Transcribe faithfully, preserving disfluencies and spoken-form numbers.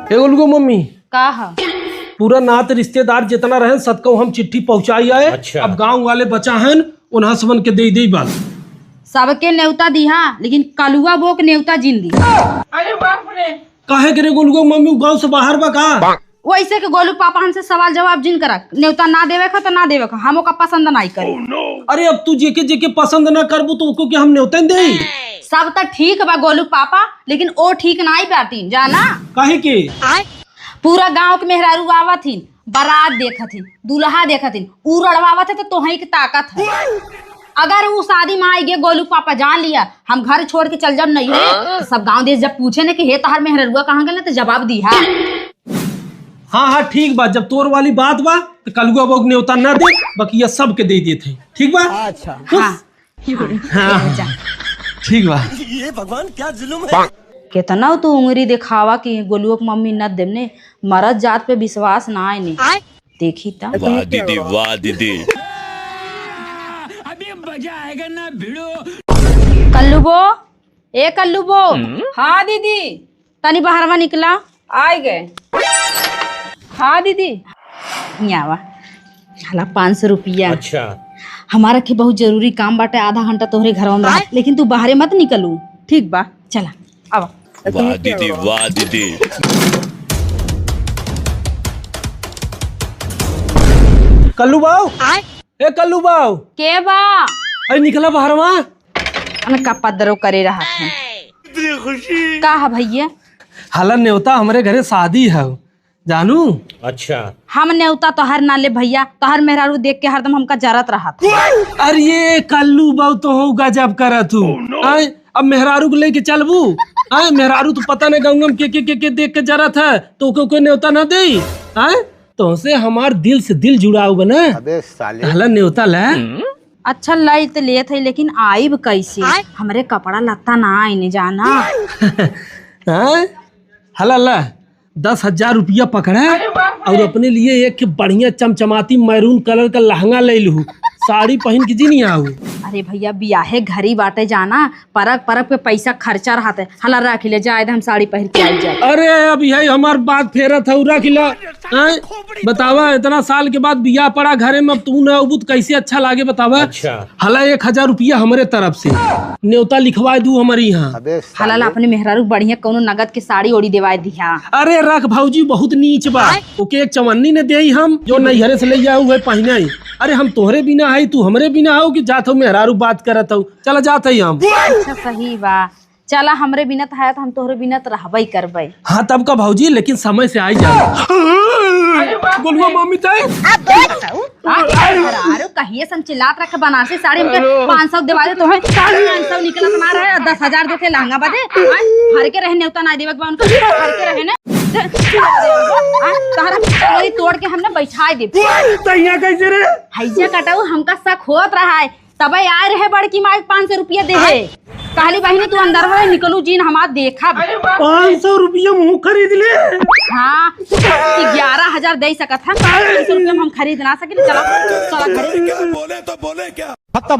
ए गोलुआ मम्मी, का ह? पूरा नात रिश्तेदार जितना रहन, सबको हम चिट्ठी पहुँचाई आए। अच्छा। अब गाँव वाले बचा हन, उन्हा सबन के दे दे बात। सबके नेवता दिहा, लेकिन कलुआ बो के नेवता जिन दी। अरे बाप रे। काहे के रे गोलुआ मम्मी, उ गाँव से बाहर बा का? वैसे के गोलू पापा हमसे सवाल जवाब जिन करा, नेवता ना देवे का तो ना देवे का, हम ओका पसंद नाई करी। अरे अब तू जेके जेके पसंद ना करबू तो ओको के हम नेवता न देई? सब त ठीक बा गोलू पापा, लेकिन ओ ठीक नाई बाटीन, जाना? काहे के? पूरा गाँव के मेहरारू आवत हिन, बारात देखत हिन, दुल्हा देखत हिन, ऊ रड़वावत है तो तोहई के ताकत है। अगर ऊ शादी में आई गे गोलू पापा जान लिया, हम घर छोड़ के चल जाब नहीं है, तो सब गाँव देश जब पूछे न कि हे तहार मेहररुआ कहाँ गए, तो जवाब दिहा। हाँ, हाँ, ठीक बा, जब तोर वाली बात बा, तो कलुआ बो के नेवता ना दे, बकिया सबके दे देत है, ठीक बा? अच्छा। खुश? हाँ। हाँ। जा। ठीक बा। ये भगवान क्या जुल्म है। केतना तू उंगरी देखावा कि गोलुआ के मम्मी न देने, मरद जात पे विश्वास ना आए ने। देखी त। वाह दीदी, वाह दीदी। अभी मजा आएगा ना भिड़ो। कल्लू बो, ए कल्लू बो। हम्म? हाँ दीदी। तनी बहरवा निकला। आइ गए। हाँ दीदी। हियाँ आवा। हला पाँच सौ रुपया। अच्छा। हमारा के बहुत जरूरी काम बाटे, आधा घंटा तोहरे घरवा में रह, लेकिन तू बाहरे मत निकलू। ठीक बा। चला, आवा। वाह दीदी, वाह दीदी। कल्लू बाऊ। आय? ए कल्लू बाऊ। के बा? अरे निकला बहरवा। अन का पदरो करे रहत है। इतनी खुशी। का है भैया? हला नेवता, हमरे घरे शादी है, जानू। अच्छा। हम नेवता तोहर ना ले भैया, तोहर मेहरारू देख के हरदम हमका जरत रहत है। अरे ये कल्लू बाऊ तो हो गजब करत हूँ। आय, अब मेहरारू को लेके चलबू? आय, मेहरारू तो पता नहीं गंगम के, के, के, के देख के जरत है, तो को, कोई नेवता ना दे। आय, तोहसे हमार दिल से दिल जुड़ाव बा ना। अबे साले। हला नेवता ला। अच्छा, लाई त लेत है, लेकिन आइब कैसे? आय? हमरे कपड़ा लत्ता ना आइने जाना। हाँ? हला ला, दस हजार रुपया पकड़ा और अपने लिए एक बढ़िया चमचमाती मैरून कलर का लहंगा ले लू, साड़ी पहन के जी नहीं आऊ। अरे भैया, बियाहे घरी बाटे जाना, परब परब पे पैसा खर्चा रहत है, हला राखी ले जाए दे, हम साड़ी पहिर के आई जाए। अरे अब यही हमार बात फेरत है, राखी ला। हैं? बतावा, इतना साल के बाद बियाह पड़ा घरे में, अब तू ना अबू त कैसे अच्छा लागे बतावा? अच्छा। हला एक हजार रुपया हमरे तरफ से नेवता लिखवाए दू हमारे यहाँ। अबे हला ला साले। अपने मेहरारू बढ़िया कौनो नगद के साड़ी ओड़ी देवाए दिहा। अरे रख भौजी, बहुत नीच बा। आय? ओके एक चवन्नी ने देई हम, जो नैहरे से ले जाऊ वह पहने। अरे हम तोहरे बिना आई, तू हमरे बिना हो कि जात हो मेहरारू बात करत हो? चला जात है हम। अच्छा सही बा। चला, हमरे बिना त है, त हम तोहरे बिना त रहबे करबे। हाँ, तब का भौजी, लेकिन समय से आई जा। गोलुआ मम्मी तय। बताऊ, हाँ, अरे, अरे, कहिए से हम चिल्लात रखे, बनारसी साड़ी हमके पाँच सौ देवा दे, तोहे पाँच सौ निकलत ना रहे, दस हजार देते लहंगा बदे, हाँ, हर के रहे नेवता ना देवे के बा उनका, हर के रहे ने, हाँ, तहरा चोरी तोड़ के हमने बैठाए दे। तैया कैसे रे? हैजा कटाऊ, हमका शक होत रहा है, तबे आए रहे बड़की माई पाँच सौ रुपया देहे। कहली, "बहिनी, तू अंदर हो, निकलू जीन, हमार देखब।" पाँच सौ रुपया मुँह खरीद ले। हाँ, ग्यारह हजार दे सकत है, पाँच सौ रुपया में हम खरीद ना सकिले। चला, चला घरे। बोले तो बोले क्या? खत्म।